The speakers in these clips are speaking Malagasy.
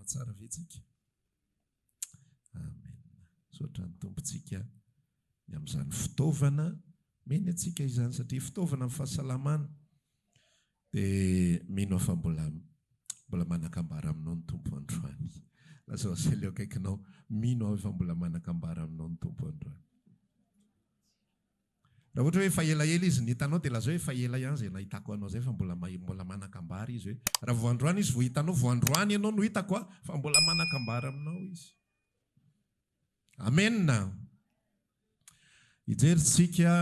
tsara ve tsika? Amen. Misaotra ny Tompontsika ny amin'izany fitaovana meny antsika izany satria fitaovana ny fahasalamana. Dia mino aho fa mbola mbola manan-kambara aminao ny Tompo androany. Lazao izay ilay eo akaikinao, mino aho fa mbola manan-kambara aminao ny Tompo androany. Raha ohatra hoe efa elaela izy nihitanao dia lazao hoe efa ela ihany izay nahitako anao izay fa mbola mbola manan-kambara izy hoe raha vao androany izy vao hitanao vao androany ianao no hitako a fa mbola manan-kambara aminao izy. Amen. Hijery tsika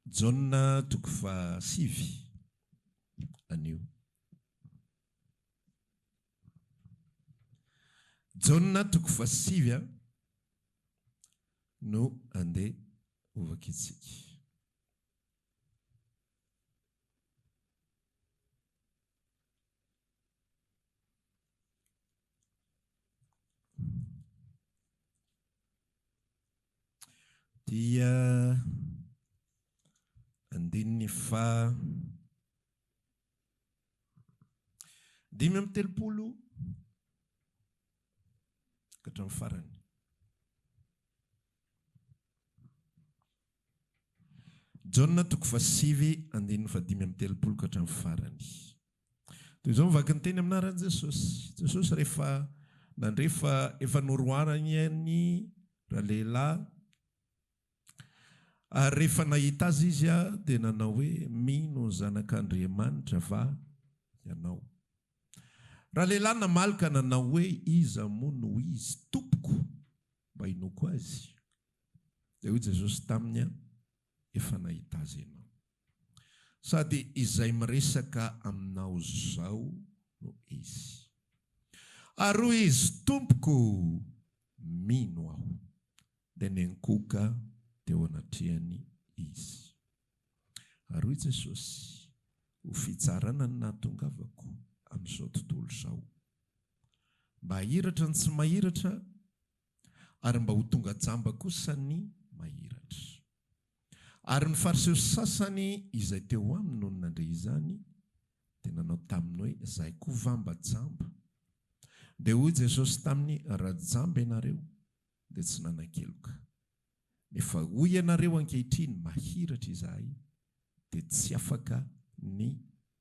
Jaona toko fahasivy anio. Jaona toko fahasivy no andeha hovakintsika. Dia andininy faha 35 ka hatramin'ny farany. Jaona toko fahasivy andininy fahadimy amby telopolo ka hatramin'ny farany. Toy izao ny vaky ny teny amin'ny anaran'i Jesosy. Jesosy rehefa nandre fa efa noroahiny ny ralehilahy ary rehefa nahita azy izy dia nanao hoe, Mino ny Zanak'Andriamanitra va ianao? Ralehilahy namaly ka nanao hoe, Iza moa no izy, Tompoko, mba hinoako azy? Dia hoy Jesosy taminy, Efa nahita azy ianao. Sady izay miresaka aminao izao no izy. Ary hoy izy, Tompoko, mino aho. Dia niankohoka teo anatrehany izy. Ary hoy Jesosy, Ho fitsarana no nahatongavako amin'izao tontolo izao, mba hahiratra ny tsy mahiratra, ary mba ho tonga jamba kosa ny mahiratra. Ary ny Fariseo sasany izay teo aminy nony nandre izany, dia nanao taminy hoe, Izahay koa va mba jamba? Dia hoy Jesosy taminy, Raha jamba ianareo, dia tsy nanan-keloka. Nefa hoy ianareo ankehitriny, Mahiratra izahay, dia tsy afaka ny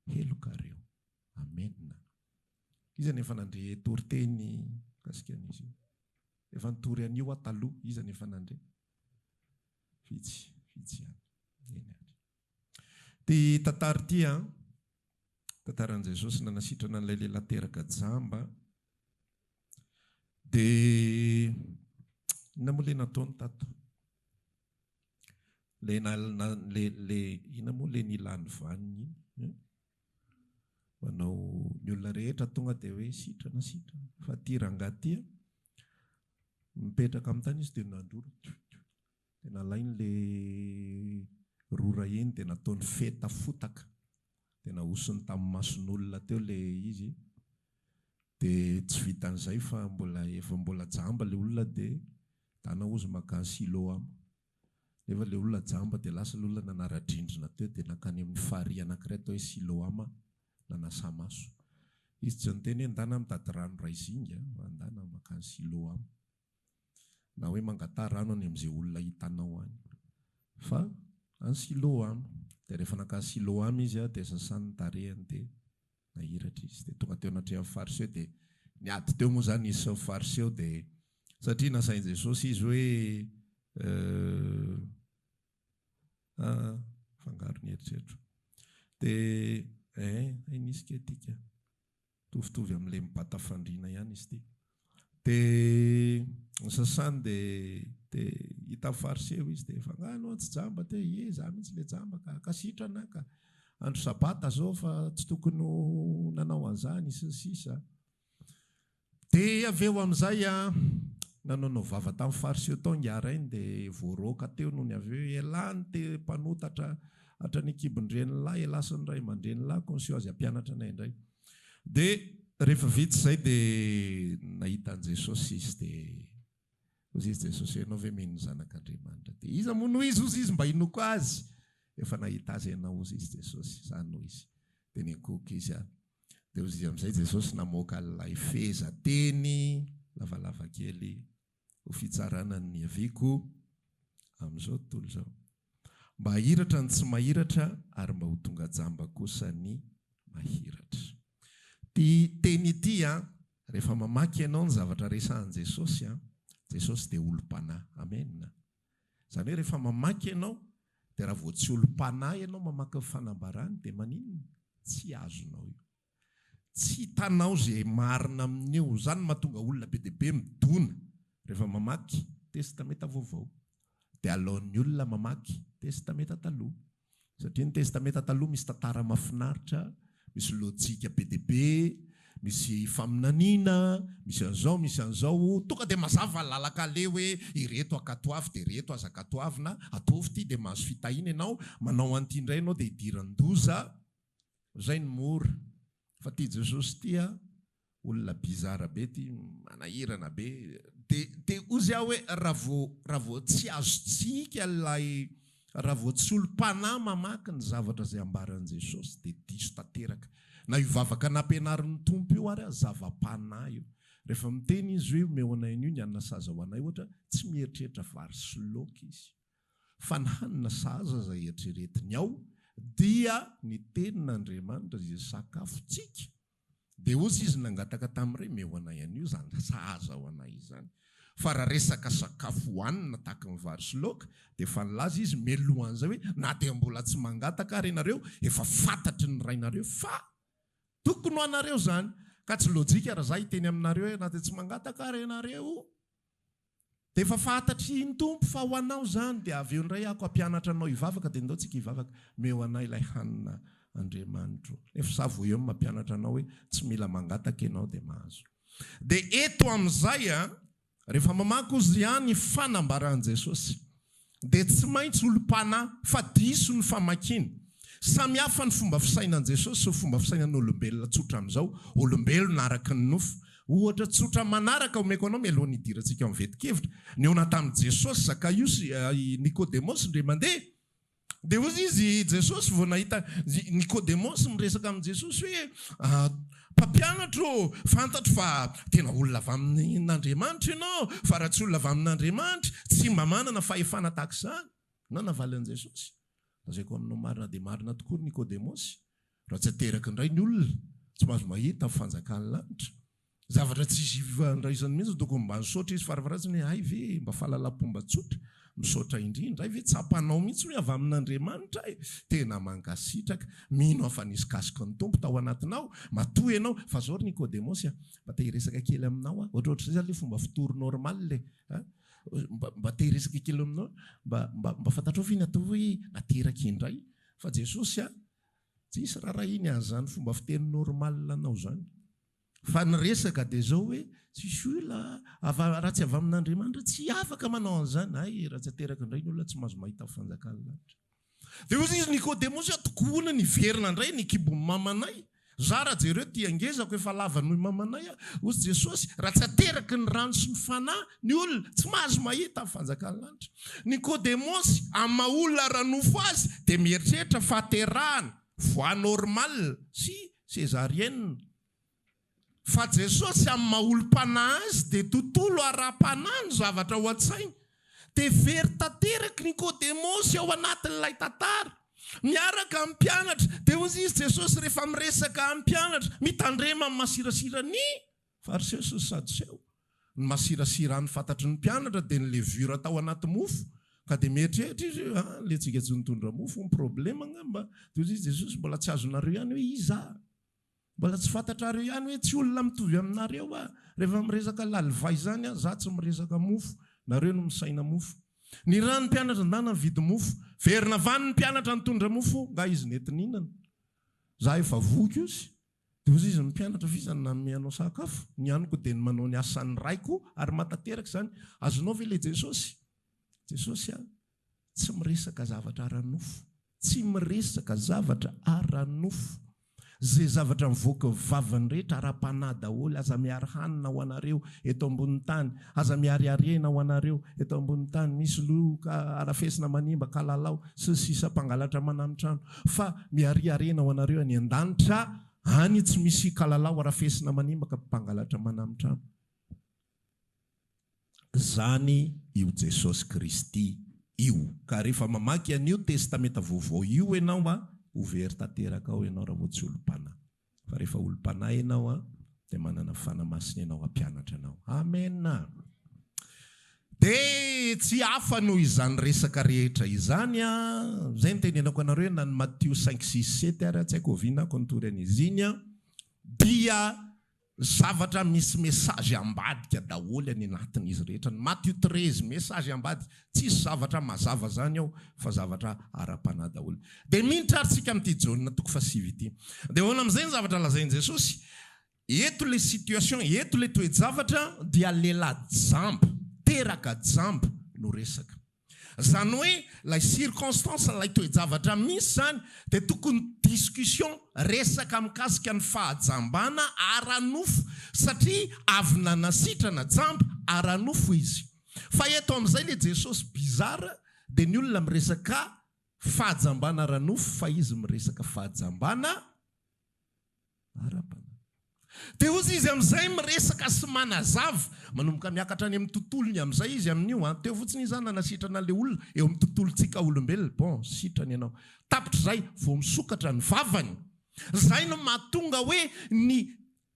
helokareo. Amena. Iza no efa nandre toriteny mikasika an'izy io? Efa nitory an'io aho taloha, iza no efa nandre? Vitsy, vitsy ihany. Eny ary. Ity tantara ity an, tantaran'i Jesosy nanasitrana an'ilay lehilahy teraka jamba, dia inona moa ilay nataony tato? Ilay na, na, le, le, inona moa ilay nilany vaniny iny? Manao ny olona rehetra tonga dia hoe sitrana sitrana fa ity rangahy ity an, mipetraka amin'ny tany izy dia nandrora dia nalainy le rora iny dia nataony feta fotaka dia nahosony tamin'ny mason'olona teo le izy dia tsy vitan'izay fa mbola efa mbola jamba le olona dia dana hozy mankany Siloama. Nefa ilay olona jamba dia lasa ilay olona nanara-drindrina teo dia nankany amin'ny farihy anankiray atao hoe Siloama nanasa maso. Izy tsy niteny hoe ndana mitady rano iray zinga fa ndana mankany Siloama. Na hoe mangataha rano any amin'izay olona hitanao any. Fa any Siloama. Dia rehefa nankany Siloama izy dia sasany ny tarehiny dia nahiratra izy. Dia tonga teo anatrehan'ny Fariseo dia niady teo moa izany izy sy ny Fariseo dia satria nasain'i Jesosy izy hoe ah, fangaro ny eritreritro. Dia eh, hay nisy kay ity ka. Mitovitovy amin'ilay mibata fandriana ihany izy ity. Dia ny sasany dia dia hitan'ny Fariseo izy dia fa angaha ianao tsy jamba teo? Ie, izaho mihitsy ilay jamba ka, ka sitrana aho ka. Andro sabata izao fa tsy tokony ho nanao an'izany sy ny sisa. Dia avy eo amin'izay an, nanaonao vava tamin'ny Fariseo tao ingahy rainy dia voaroaka teo nony avy eo, elah ny te mpanota hatra hatrany an-kibon-drenilahy, elah sy ny ray aman-drenilahy koa niseho azy hampianatra anay indray. Dia rehefa vita izay dia nahita an'i Jesosy izy dia hozy izy Jesosy hoe ianao ve mino ny Zanak'Andriamanitra? Dia iza moa no izy hozy izy mba hinoako azy? Efa nahita azy ianao hozy izy Jesosy, izaho no izy. Dia niankohoka izy ary. Dia hoy izy amin'izay Jesosy namoaka an'ilay fehezanteny lavalava kely ho fitsarana ny niaviako amin'izao tontolo izao. Mba hahiratra ny tsy mahiratra ary mba ho tonga jamba kosa ny mahiratra. Ity teny ity an, rehefa mamaky ianao ny zavatra resahan'i Jesosy an, Jesosy dia olom-panahy. Amen. Izany hoe rehefa mamaky ianao dia raha vao tsy olom-panahy ianao mamaky ny fanambarany dia maninona? Tsy azonao io. Tsy hitanao izay marina amin'io. Izany no mahatonga olona be dia be midona rehefa mamaky Testamenta Vaovao. Dia aleon'ny olona mamaky Testamenta Taloha. Satria ny Testamenta Taloha misy tantara mahafinaritra, misy lojika be dia be, misy faminaniana, misy an'izao, misy an'izao. Tonga dia mazava ny lalan-kaleha hoe ireto ankatoavy dia ireto aza ankatoavina, ataovy ity dia mahazo fitahiana ianao, manao an'ity indray ianao dia idiran-doza. Izay no mora. Fa ity Jesosy ity an, olona bizarre be ity, manahirana be. Dia dia hozy aho hoe raha vao raha vao tsy azontsika ilay raha vao tsy olom-panahy mamaky ny zavatra izay ambaran'i Jesosy dia diso tanteraka. Na io vavaka nampianarin'ny Tompo io ary aza zava-panahy io. Rehefa miteny izy hoe omeo anay an'io ny hanina sahaza ho anay ohatra, tsy mieritreritra vary sy laoka izy. Fa ny hanina sahaza izay eritreretiny ao dia ny tenin'Andriamanitra izay sakafontsika. Dia hozy izy nangataka tamin'ny Ray, Omeo anay an'io izany sahaza ho anay izany. Fa raha resaka sakafo hohanina tahaka ny vary sy laoka, dia efa nilaza izy mialohan'izay hoe, na dia mbola tsy mangataka ary ianareo, efa fantatry ny Rainareo fa tokony ho anareo izany. Ka tsy lojika raha izaho hiteny aminareo hoe, na dia tsy mangataka ary ianareo, Dia efa fantatry ny Tompo fa ho anao izany, dia avy eo indray aho hampianatra anao hivavaka, dia ndao tsika hivavaka, omeo anay ilay hanina Andriamanitro. Nefa izaho vao eo mampianatra anao hoe tsy mila mangataka ianao dia mahazo. Dia eto amin'izay an, rehefa mamaky ozy ihany ny fanambaran'i Jesosy, dia tsy maintsy olom-panahy, fa diso ny famakiana. Samy hafa ny fomba fisainan'i Jesosy sy ny fomba fisainan'olombelona tsotra amin'izao, olombelona araka ny nofo. Ohatra tsotra manaraka omeko anao mialohan'ny hidirantsika amin'ny vetin-kevitra, nihaona tamin'i Jesosy Zakaiosy, i Nikodemosy indray mandeha. Dia hoy izy, Jesosy vao nahita Nikodemosy miresaka amin'i Jesosy hoe, Mpampianatra ô, fantatro fa tena olona avy amin'Andriamanitra ianao, fa raha tsy olona avy amin'Andriamanitra, tsy mba manana fahefana tahaka izany. Inona no navalin'i Jesosy? Lazaiko aminao marina dia marina tokoa ry Nikodemosy, raha tsy ateraka indray ny olona, tsy mahazo mahita ny fanjakan'ny lanitra. Zavatra tsisy ifandraisany mihitsy, tokony mba nisaotra izy farafaharatsiny hoe hay ve mba fahalalam-pomba tsotra, misaotra indrindra, hay ve tsapanao mihitsy hoe avy amin'Andriamanitra e, tena mankasitraka, mino aho fa nisy kasiky ny Tompo tao anatinao, matoa ianao, fa zao ry Nikodemosy a, mba te hiresaka kely aminao aho, ohatrohatr'izay zany le fomba fitory normal e, a, mba mba te hiresaka kely aminao, mba mba mba fantatrao ve ny atao hoe nateraka indray, fa Jesosy a, tsisy rarahiny an'izany fomba fiteny normal anao zany. Fa ny resaka dia izao hoe, tsisy olona avy raha tsy avy amin'Andriamanitra tsy afaka manao an'izany, hay raha tsy ateraka indray ny olona tsy mahazo mahita ny fanjakan'ny lanitra. Dia hoy izy Nikodemosy hoe, tokoana ny hiverina indray ny kibon'ny mamanay, za raha jereo ity angezako efa lava noho i mamanay aho. Hoy Jesosy, raha tsy ateraky ny rano sy ny fanahy ny olona tsy mahazo mahita ny fanjakan'ny lanitra. Nikodemosy, amin'ny maha olona ara-nofo azy dia mieritreritra fahaterahana, voie normale sy césarienne. Fa Jesosy amin'ny maha olom-panahy azy dia tontolo ara-panahy ny zavatra ao an-tsainy. Dia very tanteraka Nikodemosy ao anatin'ilay tantara. Miaraka amin'ny mpianatra. Dia hoy izy Jesosy rehefa miresaka amin'ny mpianatra, mitandrema amin'ny masirasira ny Fariseo sy ny Sadoseo. Ny masirasirany fantatry ny mpianatra dia ny levure tao anaty mofo. Ka dia mieritreritra izy hoe, ah, le tsika tsy nitondra mofo ny problema angamba. Dia hoy izy Jesosy, mbola tsy azonareo ihany hoe iza aho. Mbola tsy fantatrareo ihany hoe tsy olona mitovy aminareo aho. Rehefa miresaka lalivay izany aho, za tsy miresaka mofo. Nareo no misaina mofo. Nirahan'ny mpianatra ndana nividy mofo. Verina avy any ny mpianatra nitondra mofo, nga izy nety nihinana. Za efa voky ozy. Dia hozy izy ny mpianatra, f'iza no nanome anao sakafo? Ny haniko dia ny manao ny asan'ny Raiko ary mahatanteraka izany. Azonao ve ilay Jesosy? Jesosy a, tsy miresaka zavatra ara-nofo. Tsy miresaka zavatra ara-nofo. Izay zavatra mivoaka ny vavany rehetra ara-panahy daholo. Aza mihary hanina ho anareo eto ambonin'ny tany. Aza mihary harena ho anareo eto ambonin'ny tany. Misy loka arafesina manimba, kalalao, sy ny sisa, mpangalatra manamy trano. Fa miharia harena ho anareo any an-danitra. Any tsy misy kalalao arafesina manimba ka mpangalatra manamitrano. Zany io Jesosy Kristy io. Ka rehefa mamaky an'io Testamenta Vaovao io ianao a, ho very tanteraka ao ianao raha vao tsy olom-panahy. Fa rehefa olom-panahy ianao a, dia manana Fanahy Masina ianao hampianatra anao. Amena! Dia tsy hafa noho izany resaka rehetra izany a, izay no tenenako anareo hoe na ny Matio cinq, six, sept ary tsy haiko oviana ako nitory an'izy iny a, dia Zavatra misy message ambadika daholo any anatin'izy rehetra. Ny Matio 13, message ambadika. Tsisy zavatra mazava zany ao fa zavatra ara-panahy daholo. Dia minitra ary tsika amin'ity Jaona toko fahasivy ity. Dia ahoana amin'izay ny zavatra lazain'i Jesosy? Eto ilay situation, eto ilay toe-javatra dia lehilahy jamba, teraka jamba no resaka. Zany hoe ilay circonstance, ilay toe-javatra misy zany dia tokony discussion, resaka mikasika ny fahajambana ara-nofo satria avy nanasitrana jamba ara-nofo izy. Fa eto amin'izay ilay Jesosy bizarre dia ny olona miresaka fahajambana ara-nofo fa izy miresaka fahajambana Ara-panahy. Dia hozy izy amin'izay miresaka sy manazava. Manomboka miakatra any amin'ny tontolony amin'izay izy amin'io an. Teo fotsiny izy zany nanasitrana ilay olona eo amin'ny tontolontsika olombelona. Bon, sitrana ianao. Tapitr'izay vao misokatra ny vavany. Izay no mahatonga hoe ny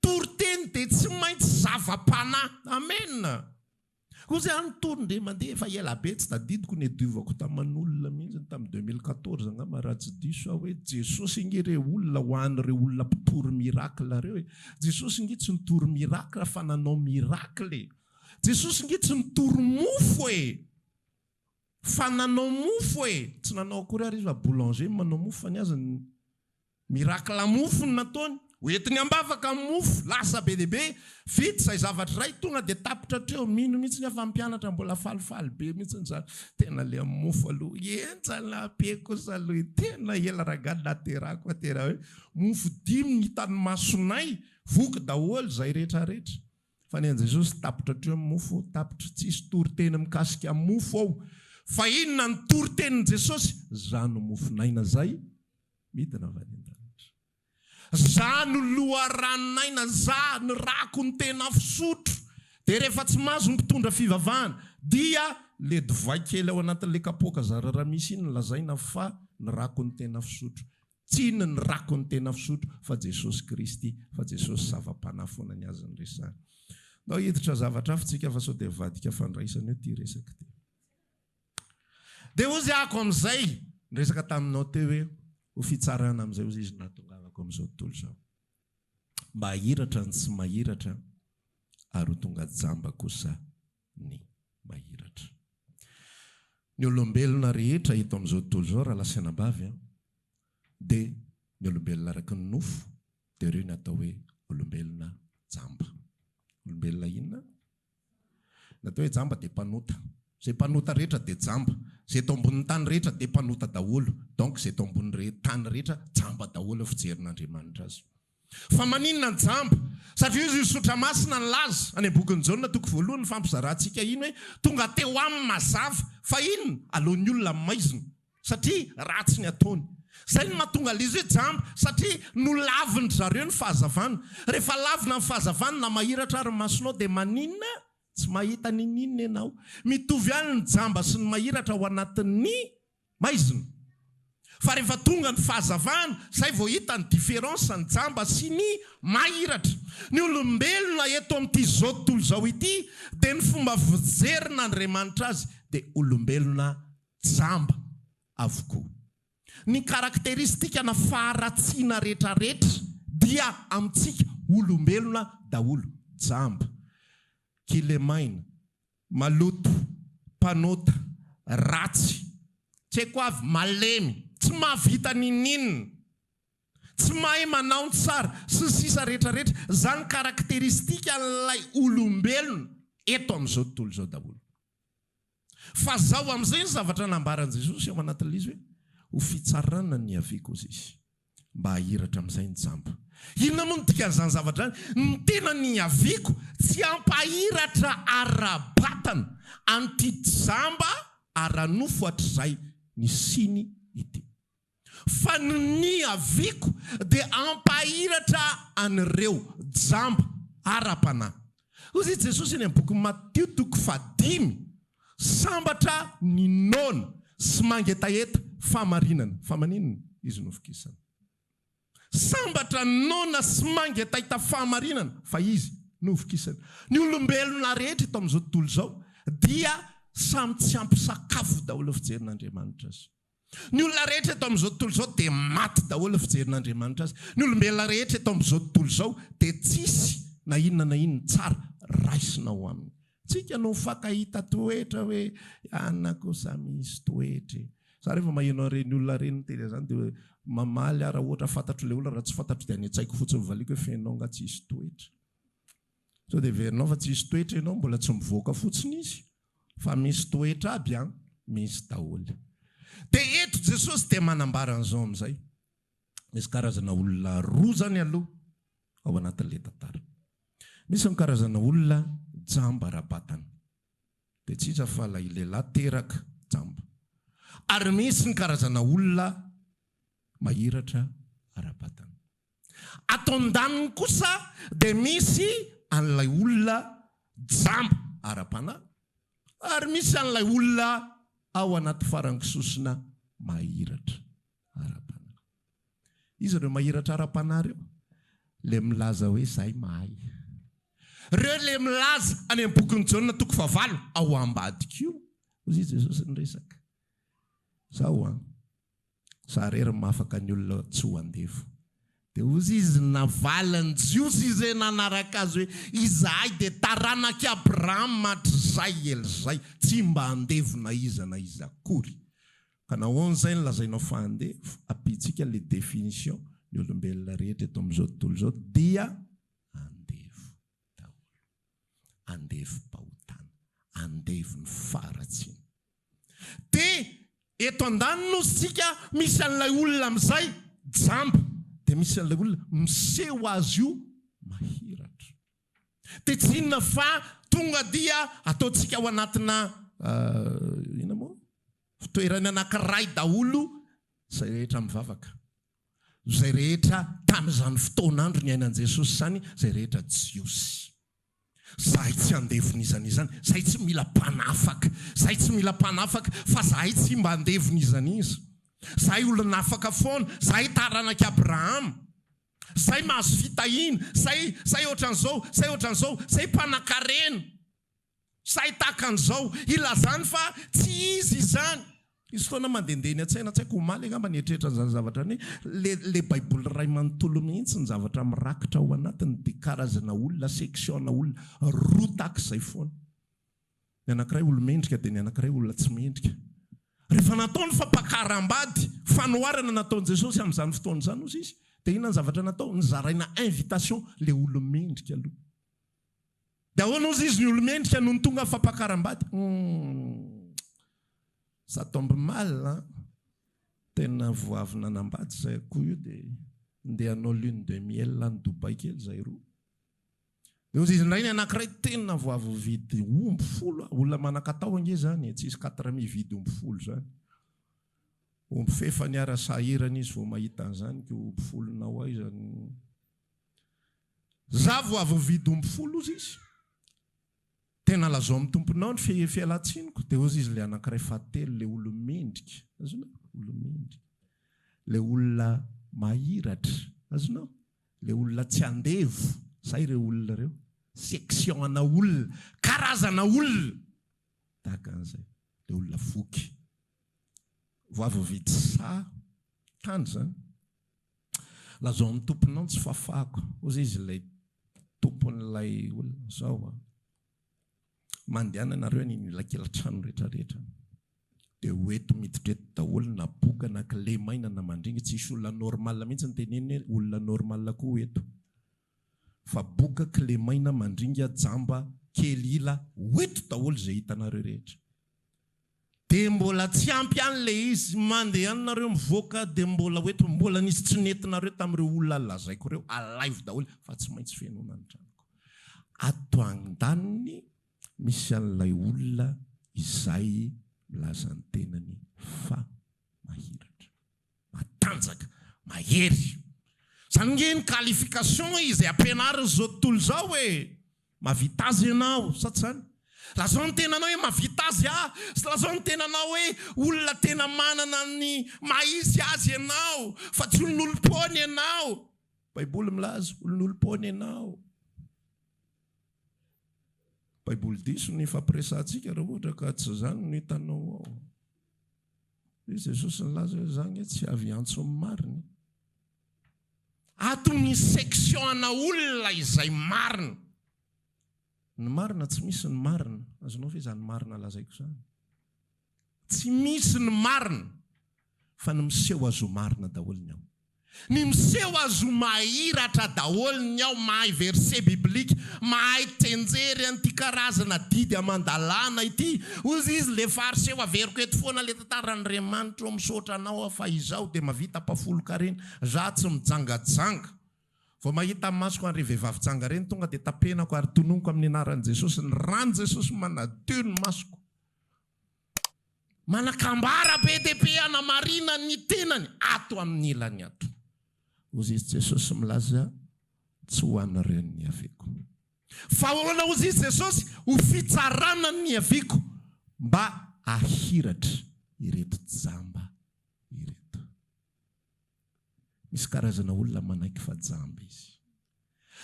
toriteny dia tsy maintsy zava-panahy. Amen. Koa zay any tour ndre mandeha efa ela be tsy tadidiko niadiovako taman'olona mihitsy tamin'ny 2014 angamba raha tsy diso aho hoe Jesosy ange re olona ho an'ireo olona mpitory miracle reo e! Jesosy nge tsy nitory miracle fa nanao miracle e! Jesosy nge tsy nitory mofo e! Fa nanao mofo e! Tsy nanao akory ary izy fa boulanger no manao mofo fa ny azy ny miracle mofo no nataony. Ho entiny am-bavaka ny mofo, lasa be dia be, vita izay zavatra iray, tonga dia tapitra hatreo. Mino mihitsy ny aho fa ny mpianatra mbola falifaly be mihitsy izany. Tena ilay mofo aloha henjana be kosa aloha e! Tena ela rangahy naterahako fa tena hoe mofo dimy ny hitan'ny masonay, voky daholo izay rehetra rehetra. Fa ny an'i Jesosy tapitra hatreo ny mofo, tapitra, tsisy toriteny mikasika mofo ao. Fa inona ny toritenin'i Jesosy? Za no mofon'aina zay midina avy any an-danitra. Za no loharanon'aina, za ny rako no tena fisotro. Dia rehefa tsy mahazo ny mpitondra fivavahana dia le divay kely ao anatin'le kapoaka zara raha misy iny no lazaina fa ny rako no tena fisotro. Tsy inona ny rako ny tena fisotro fa Jesosy Kristy, fa Jesosy zava-panahy foana ny azy ny resahana. Ndao hiditra zavatra hafa tsika fa sao dia avadika fandraisana eo ity resaka ity. Dia hozy ako amin'izay niresaka taminao teo hoe ho fitsarana amin'izay hozy izy nahatongavako amin'izao tontolo izao. Mba hahiratra ny tsy mahiratra ary ho tonga jamba kosa ny mahiratra. Ny olombelona rehetra eto amin'izao tontolo izao rahalahy sy anabavy an, dia ny olombelona araka ny nofo dia ireo ny atao hoe olombelona jamba. Olombelona inona? Ny atao hoe jamba dia mpanota. Izay mpanota rehetra dia jamba. Izay eto ambonin'ny tany rehetra dia mpanota daholo. Donc izay eto ambonin'ny tany rehetra jamba daholo fijerin'Andriamanitra azy. Fa maninona ny jamba? Satria hoy izy Soratra Masina nilaza, any am-bokin'i Jaona toko voalohany nifampizarantsika iny hoe, tonga teo aminy mazava, fa inona? Aleon'ny olona maizina, satria ratsy ny ataony. Izay no mahatonga ilay izy hoe jamba, satria nolavin-dry zareo ny fahazavana. Rehefa lavina ny fahazavana, na mahiratra ary ny masonao, dia maninona? Tsy mahita n'inon'inona ianao. Mitovy ihany ny jamba sy ny mahiratra ao anatin'ny Maizina. Fa rehefa tonga ny fahazavana, zay vao hita ny différence ny jamba sy ny mahiratra. Ny olombelona eto amin'ity zao tontolo izao ity dia ny fomba fijerin'Andriamanitra azy dia olombelona jamba avokoa. Ny caractéristique na faharatsiana retraretra dia amintsika olombelona daholo, jamba, kilemaina, Maloto, mpanota, ratsy, tsy haiko avy, malemy, tsy mahavita n'inon'inona, tsy mahay manao ny tsara, sy ny sisa rehetra rehetra, izany caractéristique an'ilay olombelona eto amin'izao tontolo izao daholo. Fa zao amin'izay ny zavatra nambaran'i Jesosy ao anatin'ilay izy hoe, ho fitsarana ny niaviako hozy izy. Mba hahiratra amin'izay ny jamba. Inona moa no dikan'izany zavatra izany? Ny tena niaviako tsy hampahiratra ara-batana an'ity jamba ara-nofo hatrizay nisiany ity. Fa ny niaviako dia hampahiratra an'ireo jamba ara-panahy. Hoy i Jesosy eny amin'ny bokin'i Matio toko fahadimy, Sambatra ny noana sy mangetaheta fahamarinana. Fa maninona? Izy no vokisana. Sambatra ny noana sy mangetaheta fahamarinana, fa izy no vokisana. Ny olombelona rehetra eto amin'izao tontolo izao dia samy tsy ampy sakafo daholo ny fijerin'Andriamanitra azy. Ny olona rehetra eto amin'izao tontolo izao dia maty daholo ny fijerin'Andriamanitra azy. Ny olombelona rehetra eto amin'izao tontolo izao dia tsisy na inona na inona tsara raisina ao aminy. Tsika no mifankahita toetra hoe anona kosa misy toetra e. Za rehefa maheno an'ireny olona ireny miteny an'izany dia mamaly aho raha ohatra fantatro ilay olona, raha tsy fantatro dia any an-tsaiko fotsiny valiako hoe f'enao angaha tsisy toetra. Sao dia heverinao fa tsisy toetra ianao, mbola tsy mivoaka fotsiny izy fa misy toetra aby an, misy daholo. Dia eto Jesosy dia manambara an'izao amin'izay. Misy karazana olona roa izany aloha ao anatin'ilay tantara. Misy ny karazana olona jamba ara-batana. Dia tsy iza fa ilay lehilahy teraka jamba. Ary misy ny karazana olona mahiratra ara-batana. Ato an-daniny kosa dia misy an'ilay olona jamba ara-panahy ary misy an'ilay olona ao anaty farangisosona mahiratra ara-panahy. Iza ireo mahiratra ara-panahy ireo? Ilay milaza hoe izahay mahay. Ireo ilay milaza any amin'ny bokin'i Jaona toko fahavalo ao ambadika io. Hoy izy Jesosy niresaka. Izaho an. Za rery mahafaka ny olona tsy ho andevo. Dia hozy izy navalin'ny Jiosy izay nanaraka azy hoe, Izahay dia taranak'i Abrahama hatrizay ela izay, tsy mba andevo na iza na iza akory. Ka nahoana izay no lazainao fa andevo? Ampiantsika ilay définition, ny olombelona rehetra eto amin'izao tontolo izao dia andevo daholo. Andevom-pahotana, andevon'ny faharatsiana. Dia eto andaniny ozy tsika misy an'ilay olona amin'izay jamba, dia misy an'ilay olona miseho azy io mahiratra. Dia tsy inona fa tonga dia ataontsika ao anatina inona moa? Fitoerany anankiray daholo izay rehetra mivavaka. Izay rehetra tamin'izany fotoan'andro niainan'i Jesosy izany, izay rehetra Jiosy. Zahay tsy andevon'iza n'iza, zahay tsy mila mpanafaka, zahay tsy mila mpanafaka fa zahay tsy mba andevon'iza n'iza. Zahay olon'afaka foana, zahay taranak'i Abrahama. Zahay mahazo fitahiana, zahay, zahay ohatran'izao, zahay ohatran'izao, zahay mpanakarena. Zahay tahaka an'izao. Ilazany fa tsy izy izany. Hisy fotoana mandehandeha eny an-tsaina, tsy haiko omaly angamba nieritreritra an'izany zavatra izany hoe le le baiboly iray manontolo mihitsy ny zavatra mirakitra ao anatiny dia karazana olona, section-na olona roa tahaka izay foana. Ny anankiray olo-mendrika dia ny anankiray olona tsy mendrika. Rehefa natao ny fampakaram-bady, fanoharana nataon'i Jesosy amin'izany fotoana izany hozy izy, dia inona ny zavatra natao? Nozaraina invitation le olo-mendrika aloha. Dia ahoana hozy izy ny olo-mendrika nony tonga ny fampakaram-bady? Humm. Ça tombe mal an! Tena vao avy nanambady izay akoho io dia ndeha hanao lune de miel any Dubaï kely izay roa. Dia hozy izy indray ny anankiray tena vao avy nividy omby folo aho. Olona manan-katao ange izany e, tsisy quatre mille hividy omby folo izany. Omby fefany ara sahirana izy vao mahita an'izany ko omby folonao aiza no. Za vao avy nividy omby folo hozy izy. Tena lazao amin'ny tomponao ny fialan-tsiniko. Dia hozy izy ilay anankiray fahatelo, ilay olo-mendrika. Azonao? Olo-mendrika. Ilay olona mahiratra. Azonao? Ilay olona tsy andevo. Izay ireo olona ireo. Section ana olona. Karazana olona. Tahaka an'izay. Ilay olona voky. Vao avy nividy saha tany izany. Lazao amin'ny tomponao ny tsy fahafahako. Hozy izy ilay tompon'ilay olona, Zao an, mandehana ianareo any ilay kely-trano rehetra rehetra, dia ho eto miditra eto daholo na boka na kilemaina na mandringa, tsy hisy olona normal mihitsy ny teneniny hoe olona normal koa ho eto. Fa boka, kilemaina, mandringa, jamba, kely ila, ho eto daholo izay hitanareo rehetra. Dia mbola tsy ampy ihany ilay izy, mandeha any nareo mivoaka dia mbola ho eto, mbola nisy tsy nentinareo tamin'ireo olona lazaiko ireo, alaivo daholo fa tsy maintsy fenoina ny tranoko. Ato andaniny misy an'ilay olona izay milaza ny tenany fa mahiratra, matanjaka. Mahery. Izany nge ny qualification izay ampianarin'izao tontolo izao e! Mahavita azy ianao, sa tsy izany? Lazao ny tenanao hoe mahavita azy aho, sy lazao ny tenanao hoe olona tena manana ny maha izy azy ianao, fa tsy olon'olom-poana ianao. Baiboly milaza, olon'olom-poana ianao. Baiboly diso ny ifampiresahantsika raha ohatra ka tsy izany no hitanao ao. Hoy Jesosy nilaza hoe za nge tsy avy hiantso ny marina e. Ato ny section ana olona izay marina. Ny marina tsy misy ny marina. Azonao ve izany marina lazaiko izany? Tsy misy ny marina fa ny miseho azy ho marina daholo ny ao. Ny miseho azy ho mahiratra daholo ny ao, mahay verset biblique, mahay tsenjery an'ity karazana didy aman-dalàna ity. Hozy izy le fariseo, averiko eto foana le tantara, Andriamanitra ô misaotra anao aho fa izaho dia mahavita ampahafolon-karena, za tsy mijangajanga. Vao mahita amin'ny masoko an'ireny vehivavy janga ireny tonga dia tapenako ary tononiko amin'ny anaran'i Jesosy, ny ran'i Jesosy manadio ny masoko. Manan-kambara be dia be hanamarina ny tenany ato amin'ny ilany ato. Hozy izy Jesosy milaza tsy ho anareo ny niaviako. Fa ahoana hozy izy Jesosy? Ho fitsarana ny niaviako mba hahiratra ireto jamba ireto. Misy karazana olona manaiky fa jamba izy.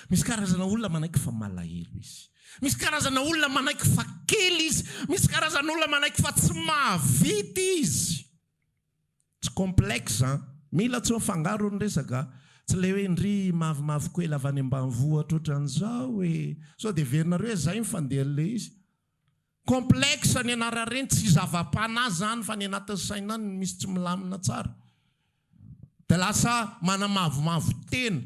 Misy karazana olona manaiky fa malahelo izy. Misy karazana olona manaiky fa kely izy. Misy karazana olona manaiky fa tsy mahavita izy. Tsy complexe an! Mila tsy mifangaro ny resaka. Tsy ilay hoe ndry mavomavo koela avy any ambanivohitra ohatran'izao e! Sao dia heverinareo hoe izay ny fandehan'ilay izy. Complexe ny anaran'ireny, tsy zava-panahy izany fa ny anatin'ny saina any no misy tsy milamina tsara. Dia lasa manamavomavo tena.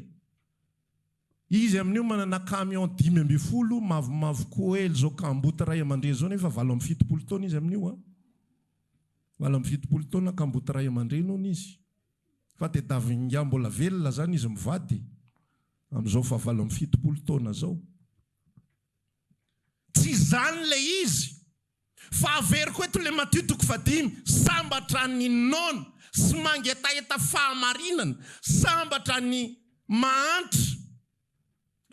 Izy amin'io manana camion 15, mavomavo koely izao kamboty ray aman-dreny izao nefa 78 taona izy amin'io an. 78 taona kamboty ray aman-dreny hono izy. Fa tediavin'ingahy mbola velona izany izy mivady amin'izao faha 78 taona izao. Tsy izany ilay izy. Fa averiko eto ilay Matio toko fahadimy, sambatra ny noana sy mangetaheta fahamarinana, sambatra ny mahantra.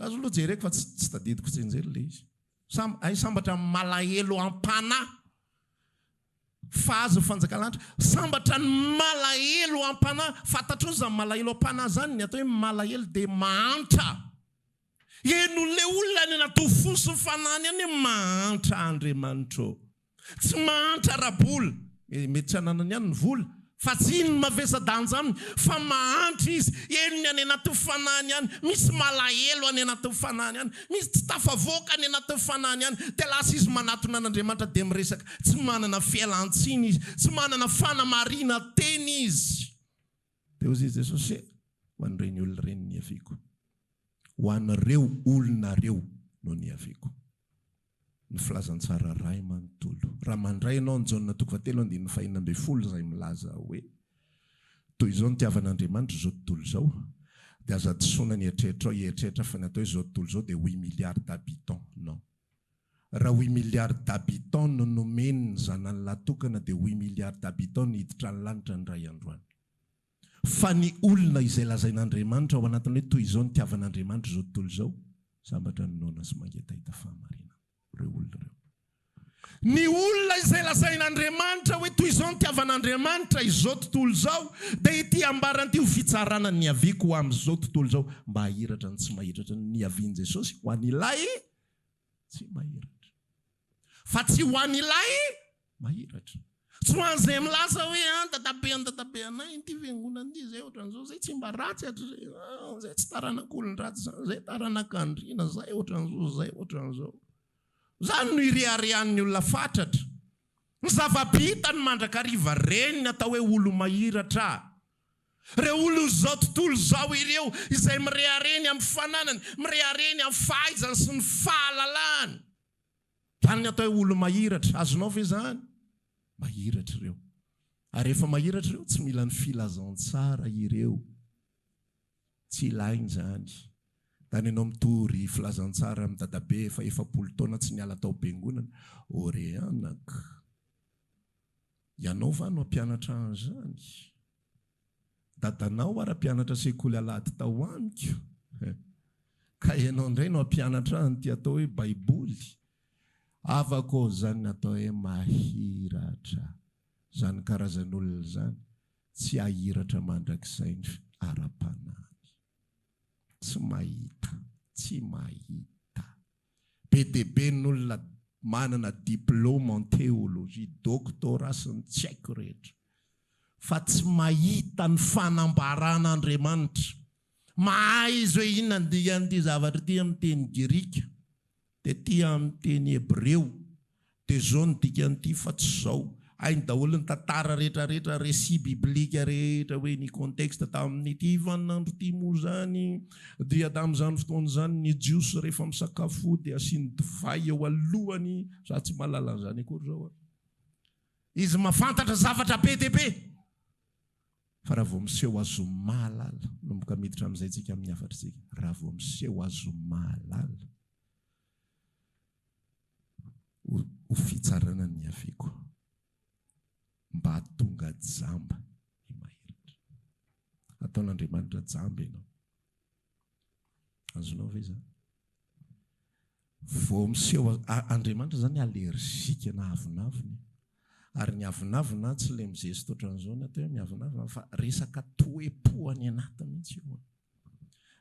Azo aloha jereko fa tsy tsy tadidiko tsianjery ilay izy. Sam, hay sambatra ny malahelo am-panahy fa azy ny fanjakan'Andriamanitra. Sambatra ny malahelo am-panahy. Fantatrao izany malahelo am-panahy izany? Ny atao hoe malahelo dia mahantra. Henon'ilay olona any anaty fo sy ny fanahiny any hoe mahantra Andriamanitra ô. Tsy mahantra ara-bola, mety tsy ananany ihany ny vola, fa tsy iny no mavesa-danja aminy, fa mahantra izy, henony any anatin'ny fanahiny any, misy malahelo any anatin'ny fanahiny any, misy tsy tafavoaka any anatin'ny fanahiny any, dia lasa izy manatona an'Andriamanitra dia miresaka, tsy manana fialan-tsiny izy, tsy manana fanamarinan-tena izy. Dia hoy Jesosy, Ho an'ireny olona ireny no niaviako. Ho an'ireo olona ireo no niaviako. Ny filazantsara iray manontolo. Raha mandray ianao ny Jaona toko fahatelo andininy fahenina ambin'ny folo izay milaza hoe, Toy izao nitiavan'Andriamanitra izao tontolo izao, dia aza disoana ny eritreritrao hieritreritra fa ny atao hoe izao tontolo izao dia huit milliards d'habitants. Non. Raha huit milliards d'habitants no nomeny ny zanany lahy tokana dia huit milliards d'habitants no hiditra ny lanitra indray andro any. Fa ny olona izay lazain'Andriamanitra ao anatin'ny hoe toy izao nitiavan'Andriamanitra izao tontolo izao, sambatra ny noana sy mangetaheta fahamarinana. Ireo olona ireo. Ny olona izay lazain'Andriamanitra hoe toy izao nitiavan'Andriamanitra izao tontolo izao dia ity ambarany ity ho fitsarana ny niaviako ho amin'izao tontolo izao mba hahiratra ny tsy mahiratra ny niavian'i Jesosy ho an'ilay tsy mahiratra. Fa tsy ho an'ilay mahiratra. Tsy ho an'izay milaza hoe an dadabe an dadabe anay ity fiangonana ity izay ohatran'izao, izay tsy mba ratsy hatrizay, an izay tsy taranak'olon-dratsy izany, izay taranak'andriana, izay ohatran'izao, izay ohatran'izao. Izany no ireharehan'ny olona fatratra. Ny zava-bitany mandrakariva, ireny ny atao hoe olo-mahiratra. Ireo olon'izao tontolo izao ireo izay mirehareha ny amin'ny fananany, mirehareha ny amin'ny fahaizany sy ny fahalalany. Izany ny atao hoe olo-mahiratra. Azonao ve izany? Mahiratra ireo. Ary rehefa mahiratra ireo, tsy mila ny filazantsara ireo. Tsy ilainy izany. Tany ianao mitory filazantsara amin'i dadabe efa 40 taona tsy niala tao am-piangonana. O re anaka. Ianao va no hampianatra an'izany? Dadanao ara mpianatra sekoly alahady tao amiko eh. Ka ianao indray no hampianatra ahy an'ity atao hoe baiboly. Havako ô, izany ny atao hoe mahiratra. Izany karazan'olona izany tsy hahiratra mandrakizay ny ara-panahiny. Tsy mahita, tsy mahita. Be dia be ny olona manana diplôme en théologie, doctorat sy ny tsy haiko rehetra. Fa tsy mahita ny fanambaran'Andriamanitra. Mahay izy hoe inona ny dikan'ity zavatra ity amin'ny teny grika, dia ity amin'ny teny hebreo. Dia zao ny dikan'ity fa tsy zao. Hainy daholo ny tantara rehetra rehetra, récit biblique rehetra hoe ny contexte tamin'ity vaninandro ity moa izany dia tamin'izany fotoana izany ny jiosy rehefa misakafo dia asiany divay eo alohany, za tsy mahalala an'izany akory zao an. Izy mahafantatra zavatra be dia be fa raha vao miseho azy ho mahalala, manomboka miditra amin'izay tsika amin'ny hafatr'tsika, raha vao miseho azy ho mahalala, ho fitsarana ny niaviako mba hahatonga jamba ny mahiratra. Ataon'Andriamanitra jamba ianao. Azonao ve izany? Vao miseho Andriamanitra izany allergique na avonavona. Ary ny avonavona tsy ilay mizesta ohatran'izao ny atao hoe miavonavona fa resaka toe-po any anaty mihitsy io.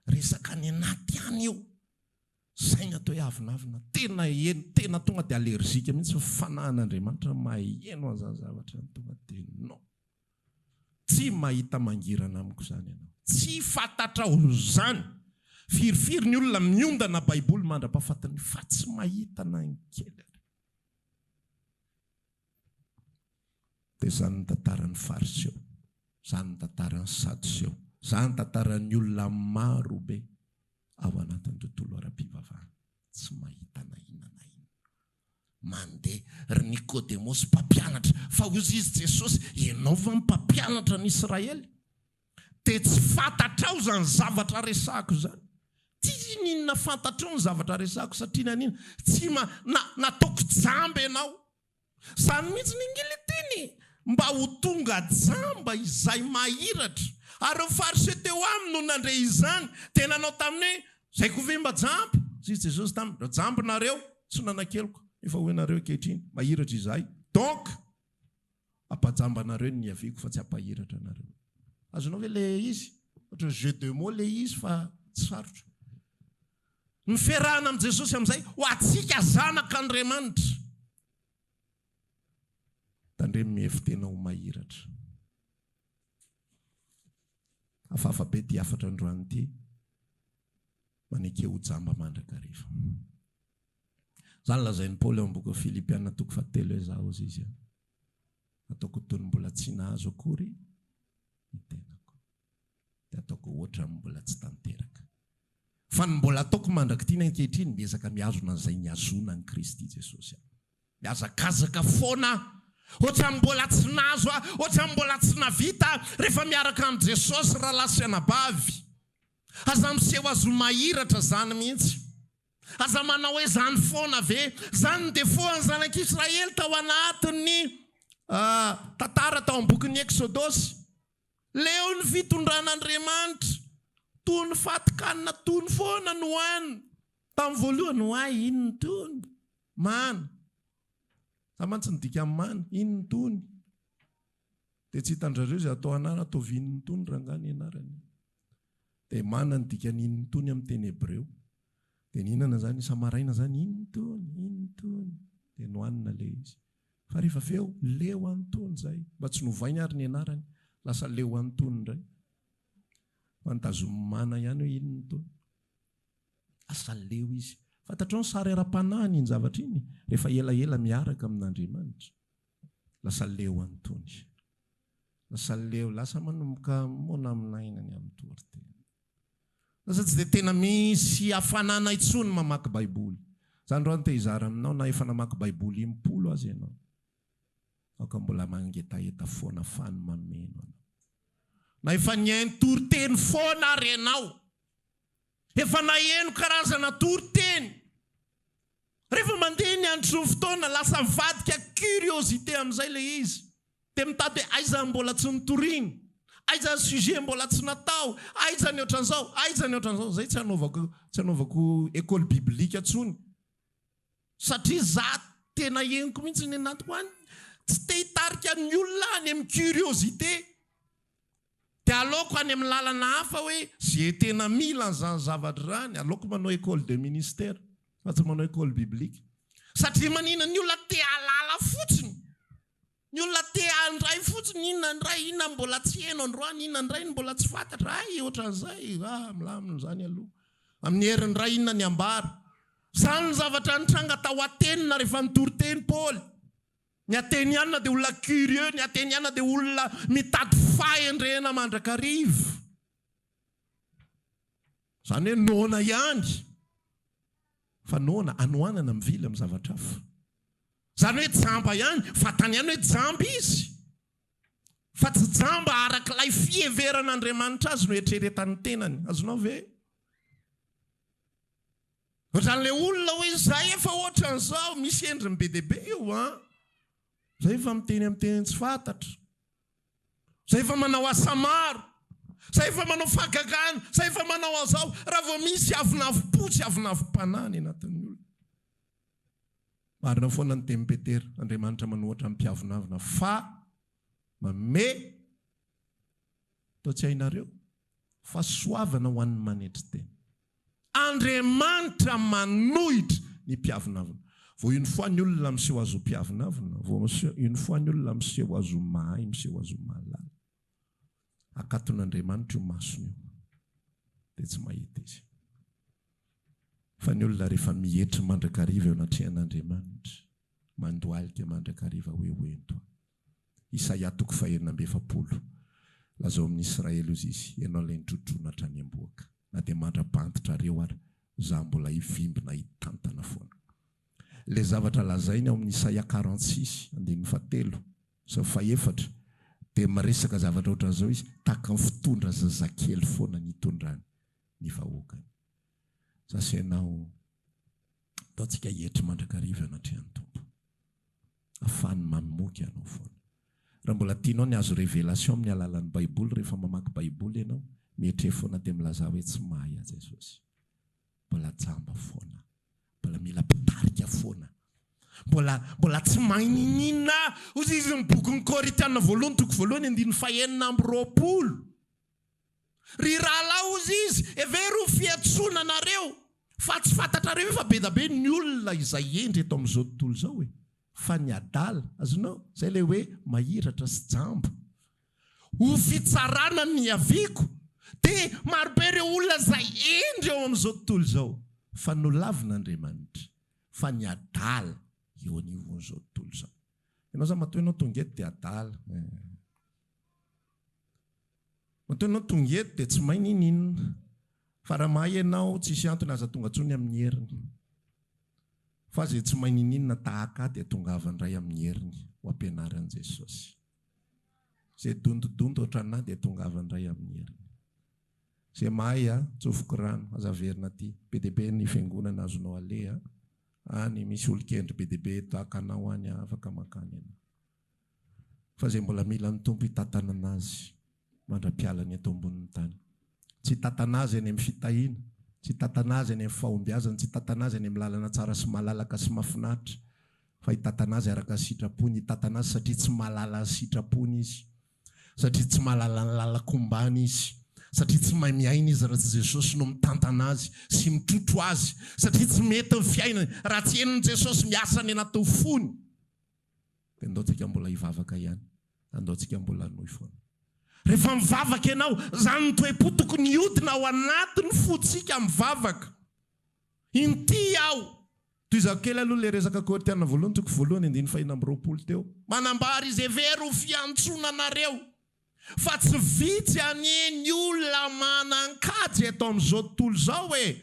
Resaka any anaty any io. Zay ny atao hoe avonavona, tena heno, tena tonga dia allergique mihitsy ny fanahin'Andriamanitra maheno an'izany zavatra izany, tonga dia non. Tsy mahita mangirana amiko izany ianao. Tsy fantatrao izany. Firifiry ny olona miondana baiboly mandra-pahafatiny fa tsy mahita na ny kely ary. Dia izany ny tantaran'ny Fariseo, izany ny tantaran'ny Sadoseo, izany ny tantaran'ny olona maro be ao anatin'ny tontolo ara-pivavahana. Tsy mahita na inona na inona. Mandeha ry Nikodemosy mpampianatra, fa hoy izy Jesosy, ianao va mpampianatra ny Israely? Dia tsy fantatrao izany zavatra resahako izany. Tsy ininona fantatrao ny zavatra resahako satria naninona? Tsy ma, na, nataoko jamba ianao. Izany mihitsy ny ange ilay teny e! Mba ho tonga jamba izay mahiratra. Ary ireo Fariseo teo aminy no nandre izany, dia nanao taminy hoe, Izay koa ve mba jamba? Hoy Jesosy taminy, Raha jamba nareo, tsy nanan-keloka, nefa hoy nareo ankehitriny, Mahiratra izahay. Donc, hampajamba anareo ny niaviako fa tsy hampahiratra anareo. Azonao ve ilay izy? Ohatran'ny jeu de mots ilay izy fa tsy sarotra. Ny fiarahana amin'i Jesosy amin'izay ho antsika zanak'Andriamanitra. Tandremo mihevi-tena ho mahiratra. Hafahafa be ity hafatra androany ity. Maneke ho jamba mandrakariva. Izany lazain'i Paoly ao amin'ny bokin'ny Filipiana toko fahatelo hoe izaho hozy izy ataoko toy ny mbola tsy nahazo akory ny tenako. Dia ataoko hoatran'ny mbola tsy tanteraka. Fa ny mbola ataoko mandrak'ity ny ankehitriny, miezaka mihazona an'izay nihazona an'i Kristy Jesosy aho. Mihazakazaka foana aho. Ohatran'ny mbola tsy nahazo aho, ohatran'ny mbola tsy navita aho rehefa miaraka amin'i Jesosy rahalahy sy anabavy. Aza miseho azy ho mahiratra izany mihitsy. Aza manao hoe izany foana ve? Izany ny défaut an'ny zanak'Israely tao anatin'ny tantara tao amin'ny bokin'ny Eksodosy. Leo ny fitondran'Andriamanitra. Toy ny fatin-kanina tony foana no hanina. Tamin'ny voalohany, oay, inona itony? Mana. Izany mantsy ny dikan'ny mana, inona itony? Dia tsy hitan-dry zareo izay atao anarana, ataovy inona itony rangahy ny anarany. Dia mana ny dikan'ny inona itony amin'ny teny hebreo. Dia nihinana izany isa-maraina izany, inona itony, inona itony. Dia nohanina ilay izy. Fa rehefa avy eo, leo an'itony izay. Mba tsy novainy ary ny anarany, lasa leo an'itony indray. Fa notazominy mana ihany hoe inona itony. Lasa leo izy. Fantatrao ny sary ara-panahiny iny zavatra iny, rehefa elaela miaraka amin'Andriamanitra. Lasa leo an'itony. Lasa leo, lasa manomboka monamonaina ny amin'ny toriteny. Lasa tsy dia tena misy hafanana intsony mamaky Baiboly. Za androany te hizara aminao na efa namaky Baiboly impolo aza ianao. Aoka mbola mangetaheta foana fa ny mameno anao. Na efa nihaino toriteny foana ary ianao. Efa naheno karazana toriteny. Rehefa mandeha ny andro sy ny fotoana, lasa mivadika curiosité amin'izay ilay izy. Dia mitady hoe aiza no mbola tsy nitoriana? Aiza ny sujet mbola tsy natao? Aiza ny ohatran'izao? Aiza ny ohatran'izao? Zay tsy hanaovako tsy hanaovako école biblique tsony. Satria za tena henoko mihitsy ny anatiko any, tsy te hitarika ny olona any amin'ny curiosité. Dia aleoko any amin'ny lalana hafa hoe ze tena mila an'izany zavatra izany, aleoko manao école de ministère fa tsy manao école biblique. Satria manina ny olona te hahalala fotsiny. Ny olona te handray fotsiny, inona indray, inona mbola tsy heno androany, inona indray no mbola tsy fantatra, hay ohatran'izay, ah milamina izany aloha. Amin'ny heriny indray inona ny ambara. Izany ny zavatra nitranga tao Atena rehefa nitory teny Paoly. Ny Ateniana dia olona curieux, ny Ateniana dia olona mitady fahendrena mandrakariva. Izany hoe noana ihany. Fa noana, hanoanana mivily amin'ny zavatra hafa. Izany hoe jamba ihany, fantany ihany hoe jamba izy. Fa tsy jamba arak'ilay fiheveran'Andriamanitra azy no eritreretan'ny tenany. Azonao ve? Ohatran'ilay olona hoe izay efa ohatran'izao, misy endriny be dia be io an. Izay efa miteny amin'ny teny tsy fantatra. Izay efa manao asa maro. Izay efa manao fahagagana. Izay efa manao an'izao. Raha vao misy avonavom-po sy avonavom-panahy any anatin'ny olona. Marina foana ny tenin'i Petera, Andriamanitra manohatra ny mpiavonavona fa manome, toa tsy hainareo, fahasoavana ho an'ny manetry tena. Andriamanitra manohitra ny mpiavonavona. Vao une fois ny olona miseho azy ho mpiavonavona, vao une fois ny olona miseho azy ho mahay, miseho azy ho mahalala, akaton'Andriamanitra io masony io, dia tsy mahita izy. Fa ny olona rehefa mietry mandrakariva eo anatrehan'Andriamanitra, mandohalika mandrakariva hoe hoento aho. Isaia toko fahenina amby efapolo, Lazao amin'i Israely hozy izy, ianao ilay nitrotrona hatrany am-bohoka, na dia mandra-pahantitrareo ary, izaho mbola hivimbina hitantana foana. Ilay zavatra lazainy ao amin'ny Isaia 46, andininy fahatelo sy ny fahefatra, dia miresaka zavatra ohatran'izao izy, tahaka ny fitondra zazakely foana ny hitondrany ny vahoakany. Za sy ianao, ataontsika hietry mandrakariva eo anatrehan'ny Tompo. Afahany mamoky anao foana. Raha mbola tianao ny hahazo révélation amin'ny alalan'ny Baiboly rehefa mamaky Baiboly ianao, mietreha foana dia milazà hoe tsy mahay aho Jesosy. Mbola jamba foana aho. Mbola mila mpitarika foana. Mbola mbola tsy mahay niniana aho. Hoy izy ny bokin'ny Korintiana voalohany toko voalohany andininy fahenina amby roapolo. Ry rahalahy, hozy izy, hevero ho fiantsoana anareo, fa tsy fantatrareo ve fa be da be ny olona izay hendry eto amin'izao tontolo izao e? Fa ny adala, azonao? Izay ilay hoe mahiratra sy jamba. Ho fitsarana ny niaviako, dia marobe ireo olona izay hendry eo amin'izao tontolo izao, fa nolavin'Andriamanitra, fa ny adala eo anivon'izao tontolo izao. Ianao izany matoa ianao tonga eto dia adala. Matoa ianao tonga eto dia tsy mahay ninininona. Fa raha mahay ianao, tsisy antony aza tonga intsony amin'ny heriny. Fa izay tsy mahay ninininona tahaka ahy dia tongava indray amin'ny heriny ho ampianarin'i Jesosy. Izay dondodonto ohatran'ahy dia tongava indray amin'ny heriny. Izay mahay a, tsofiko rano, aza averina aty. Be dia be ny fiangonana azonao aleha any, misy olon-kendry be dia be tahaka anao any, afaka mankany ianao. Fa izay mbola mila ny Tompo hitantanana azy mandra-pialany eto ambonin'ny tany. Tsy hitantana azy any amin'ny fitahiana, tsy hitantana azy any amin'ny fahombiazana, tsy hitantana azy any amin'ny lalana tsara sy malalaka sy mahafinaritra, fa hitantana azy araka ny sitrapony, hitantana azy satria tsy mahalala ny sitrapony izy, satria tsy mahalala ny lalan-kombany izy, satria tsy mahay miaina izy raha tsy Jesosy no mitantana azy sy mitrotro azy, satria tsy mety ny fiainany raha tsy henon'i Jesosy miasa any anatin'ny fony. Dia ndao tsika mbola hivavaka ihany. Andao tsika mbola hanohy foana. Rehefa mivavaka ianao, izany ny toe-po tokony hiodina ao anatin'ny fontsika mivavaka. Inty aho. Tohizako kely aloha ilay resaka Korintiana voalohany toko voalohany andininy fahenina amby roapolo teo. Manambara izy, hevero ho fiantsoana anareo, fa tsy vitsy anie ny olona manan-kaja eto amin'izao tontolo izao e!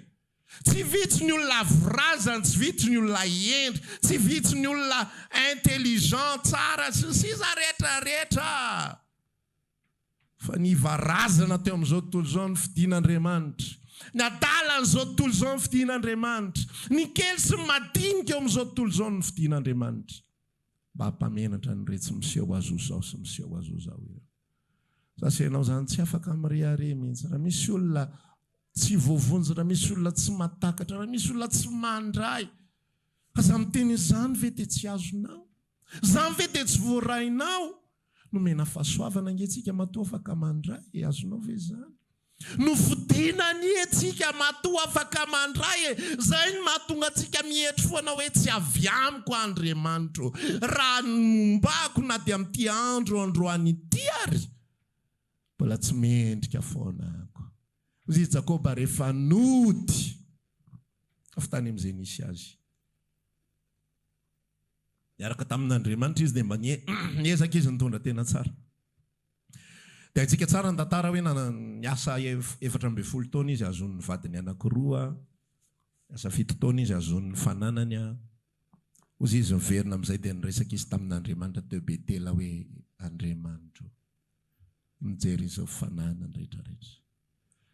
Tsy vitsy ny olona avo razana, tsy vitsy ny olona hendry, tsy vitsy ny olona intelligent tsara sy ny sisa rehetra rehetra. Fa ny iva razana teo amin'izao tontolo izao no fidin'Andriamanitra. Ny adalan'izao tontolo izao no fidin'Andriamanitra. Ny kely sy ny madinika eo amin'izao tontolo izao no fidin'Andriamanitra. Mba hampamenatra an'iretsy miseho azy ho izao sy miseho azy ho izao ireo. Za sy ianao zany tsy afaka mirehareha mihitsy. Raha misy olona tsy voavonjy, raha misy olona tsy mahatakatra, raha misy olona tsy mandray, fa za miteny izany ve dia tsy azonao? Izany ve dia tsy voarainao? Nomena fahasoavana ange tsika matoa afaka mandray e, azonao ve izany? Nofidina anie tsika matoa afaka mandray e! Zay no mahatonga antsika mietry foana hoe tsy avy amiko Andriamanitro raha ny mombako na dia amin'ity andro androany ity ary mbola tsy mendrika foana ako. Hoy i Jakoba rehefa nody avy tany amin'izay nisy azy. Niaraka tamin'Andriamanitra izy dia mba niezaka izy nitondra tena tsara. Dia haintsika tsara ny tantara hoe niasa 14 taona izy hahazoany ny vadiny anankiroa, niasa fito taona izy hahazoany ny fananany. Hozy izy niverina amin'izay dia niresaka izy tamin'Andriamanitra teo Betela hoe, Andriamanitro, mijery izao fananany rehetra rehetra.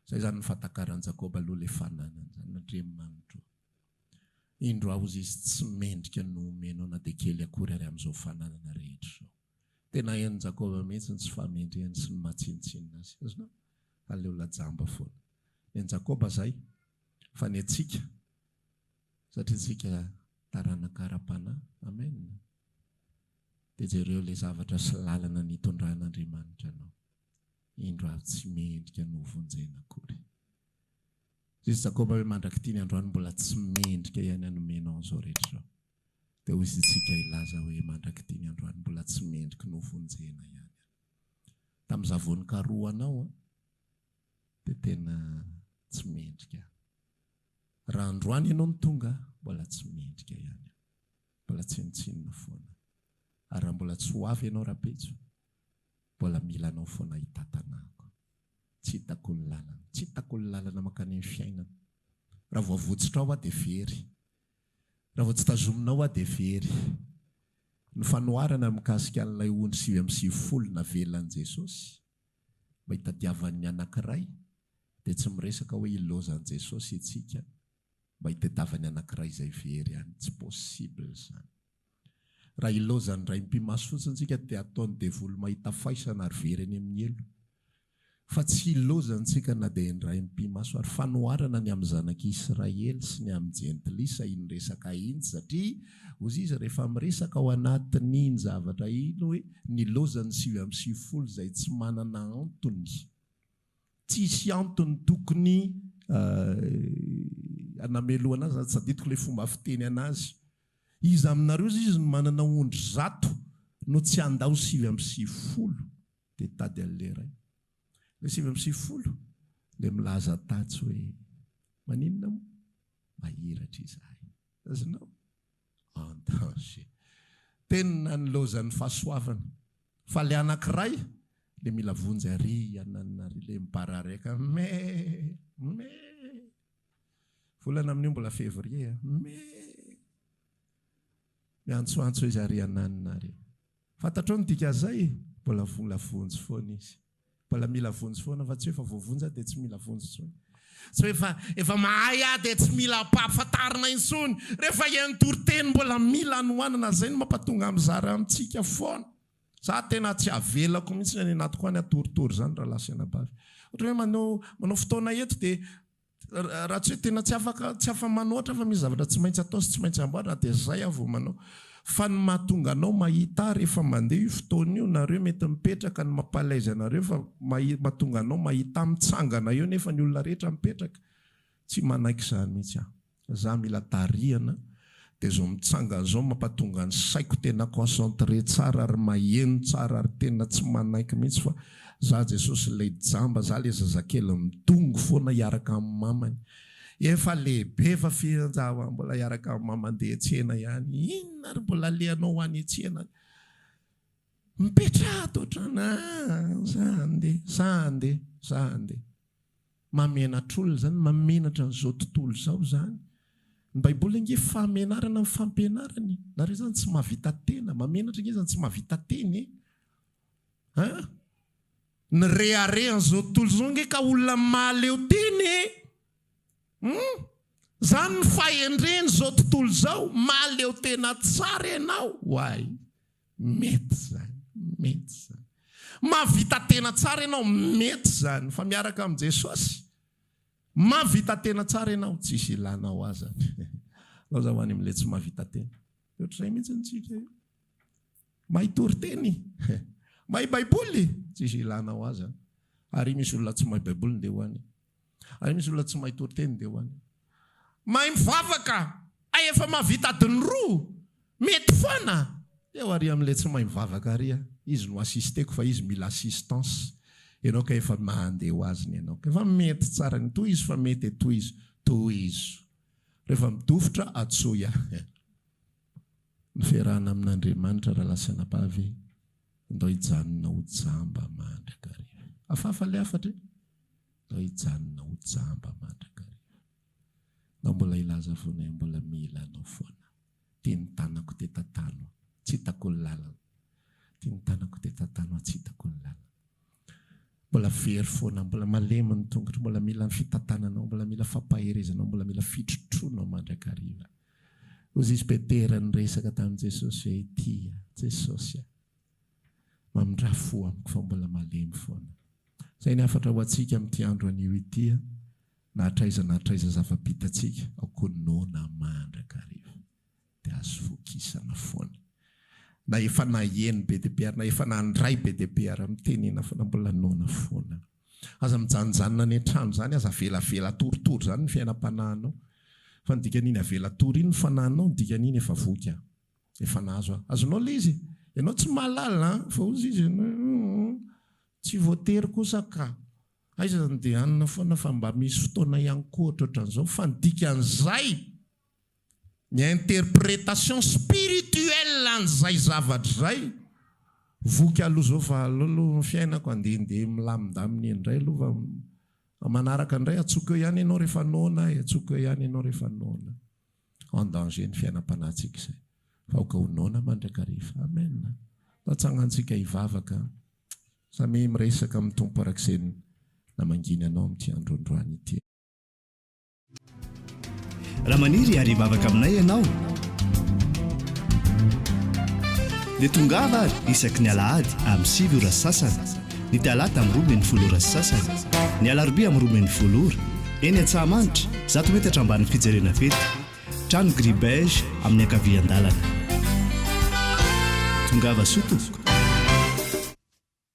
Izay izany ny fahatakaran'i Jakoba aloha ilay fananany izany, Andriamanitro. Indro aho hozy izy tsy mendrika ny homenao na dia kely akory ary amin'izao fananana rehetra izao. Tena henon'i Jakoba mihitsy ny tsy fahamendrehany sy ny maha tsinontsinona azy. Azonao? Aleo lajamba foana. Ny an'i Jakoba izay, fa ny antsika, satria tsika taranaka ara-panahy, amen, dia jereo ilay zavatra sy lalana nitondran'Andriamanitra anao. Indro aho tsy mendrika ny hovonjena akory. Hoy izy Jakoba hoe mandrak'ity ny androany mbola tsy mendrika ihany hanomenao an'izao rehetra izao. Dia hoy izy isika hilaza hoe mandrak'ity ny androany mbola tsy mendriky ny hovonjena ihany aho. Tamin'izaho vao nikarohanao an, dia tena tsy mendrika aho. Raha androany ianao no tonga, mbola tsy mendrika ihany aho. Mbola tsinontsinona foana aho. Ary raha mbola tsy ho avy ianao rahampitso, mbola mila anao foana hitantanako. Tsy hitako ny lalana. Tsy hitako ny lalana mankany amin'ny fiainana. Raha vao avotsitrao aho dia very. Raha vao tsy tazominao aho dia very. Ny fanoharana mikasika an'ilay ondry 99 navelan'i Jesosy mba hitadiavany ny anankiray dia tsy miresaka hoe ilaozan'i Jesosy isika mba hitadiavany anankiray izay very any. Tsy possible izany. Raha ilaozan'ny raim-pimaso fotsiny tsika dia ataon'ny devoly mahita faisana ary very any amin'ny helo. Fa tsy ilaozantsika na dia ny raim-pimaso ary fanoharana ny amin'ny zanak'Israely sy ny amin'ny jentilisa iny resaka iny satria hozy izy rehefa miresaka ao anatin'iny zavatra iny hoe nilaozan'ny 99 izay tsy manana antony Tsisy antony tokony hanamelohana azy, tsy tadidiko ilay fomba fiteny anazy. Iza aminareo izy no manana ondry zato no tsy handao 99 dia hitady an'ilay iray? Ilay 99 ilay milaza tatsy hoe maninona moa? Mahiratra izahay. Azonao? En danger. Tena nilaozan'ny fahasoavana. Fa le anakiray le mila vonjy ary ananona ary le mibarareka me me volana amin'io mbola février a me miantsoantso izy ary ananona ary. Fantatrao ny dikan'izay? Mbola vola vonjy foana izy. Mbola mila vonjy foana fa tsy hoe efa voavonjy aho dia tsy mila vonjy intsony. Tsy hoe efa efa mahay aho dia tsy mila ampahafantarina intsony. Rehefa hihaino toriteny mbola mila anohanana. Izay no mampatonga mizara amintsika foana. Za tena tsy avelako mihitsy ny any anatiko any hatoritory izany rahalahy sy anabavy. Ohatra hoe manao manao fotoana eto dia Raha tsy hoe tena tsy afaka, tsy afa-manoatra fa misy zavatra tsy maintsy atao sy tsy maintsy amboarina dia izay aho vao manao. Fa ny mahatonga anao mahita ahy rehefa mandeha io fotoana io, nareo mety mipetraka no mampalaise anareo fa mahatonga anao mahita ahy mitsangana eo nefa ny olona rehetra mipetraka. Tsy manaiky izany mihitsy aho. Za mila tarihana dia zao mitsangana zao mampatonga ny saiko tena concentré tsara ary maheno tsara ary tena tsy manaiky mihitsy fa za Jesosy ilay jamba za le zazakely midongy foana hiaraka amin'ny mamany efa lehibe fa firy za mbola hiaraka amin'ny mama andeha hiantsena ihany inona ary mbola alehanao ho any hiantsena any mipetraha ato an-trano ah za andeha za andeha za andeha Mahamenatra olona izany, mahamenatra an'izao tontolo izao izany. Ny Baiboly ange fahamenarana ny fampianarana e. Nareo izany tsy mahavita tena, mahamenatra ange izany tsy mahavita tena e. Hein? Ny reharehan'izao tontolo izao ange ka olona mahaleo tena e. Hum? Izany ny fahendren'izao tontolo izao, mahaleo tena tsara ianao. Oay. Mety izany, mety izany. Mahavita tena tsara ianao, mety izany, fa miaraka amin'i Jesosy, mahavita tena tsara ianao, tsisy ilanao azy zany. Alao za ho any amin'ilay tsy mahavita tena. Ohatr'izay mihitsy ny tsika io. Mahay toriteny, mahay baiboly, tsisy ilanao azy zany. Ary misy olona tsy mahay baiboly ndeha ho any. Ary misy olona tsy mahay toriteny dia ho any. Mahay mivavaka, hay efa mahavita adiny roa, mety foana. Teo ary amin'ilay tsy mahay mivavaka ary aho, izy no assisteko fa izy mila assistance. Ianao kay efa mandeha ho azy ny anao. Efa mety tsara ny tohizo fa mety e tohizo, tohizo. Rehefa midofotra antsoy ahy. Ny fiarahana amin'Andriamanitra rahalahy sy anabavy, ndao hijanona ho jamba mandrakariva. Hafahafa ilay hafatra e! Ndao hijanona ho jamba mandrakariva. Ndao mbola hilaza foana hoe mbola mila anao foana. Ty ny tanako ty tantano tsy hitako ny lalana. Ty ny tanako ty tantano tsy hitako ny lalana. Mbola very foana, mbola malemy ny tongotro, mbola mila ny fitantananao, mbola mila fampaherezanao, mbola mila fitrotroanao mandrakariva. Hoy izy Petera niresaka tamin'i Jesosy hoe ity aho, Jesosy a! Mamindrà fo amiko fa mbola malemy foana. Izay ny hafatra ho antsika amin'ity andro anio ity a! Na hatraiza na hatraiza zava-bitantsika, aoka ho noana mandrakariva. Dia azo vokisana foana. Na efa naheno be dia be ary na efa nandray be dia be ary mitenena foana mbola noana foana. Aza mijanonjanona any an-trano izany, aza avelavela toritory izany ny fiainam-panahinao. Fa ny dikan'iny avela tory iny ny fanahinao, ny dikan'iny efa voky an. Efa nahazo an. Azonao ilay izy e. Ianao tsy mahalala an, fa hozy izy ianao tsy voatery kosa ka. Aiza ny dia hanina foana fa mba misy fotoana ihany koa ohatrohatran'izao. Fa ny dikan'izay, ny interprétation spirituelle an'izay zavatra izay, voky aloha izao fa aleo aloha ny fiainako handehandeha milamindamina eny indray aloha fa manaraka indray antsoiko eo ihany ianao rehefa noana e, antsoiko eo ihany ianao rehefa noana. En danger ny fiainam-panahintsika izay. Fa aoka ho noana mandrakariva. Amen. Atsangantsika hivavaka. Samia miresaka amin'ny Tompo araka izay namanginy anao amin'ity andro androany ity. Raha maniry ary hivavaka aminay ianao dia tongava ary isaky ny alahady amin'ny 9 ora sy sasany, ny talata amin'ny 12 ora sy sasany, ny alarobia amin'ny 12 ora, eny Antsahamanitra, 100 metatra ambanin'ny fijerena fety, trano gris beige amin'ny ankavian-dalana. Tongava soa tompoko.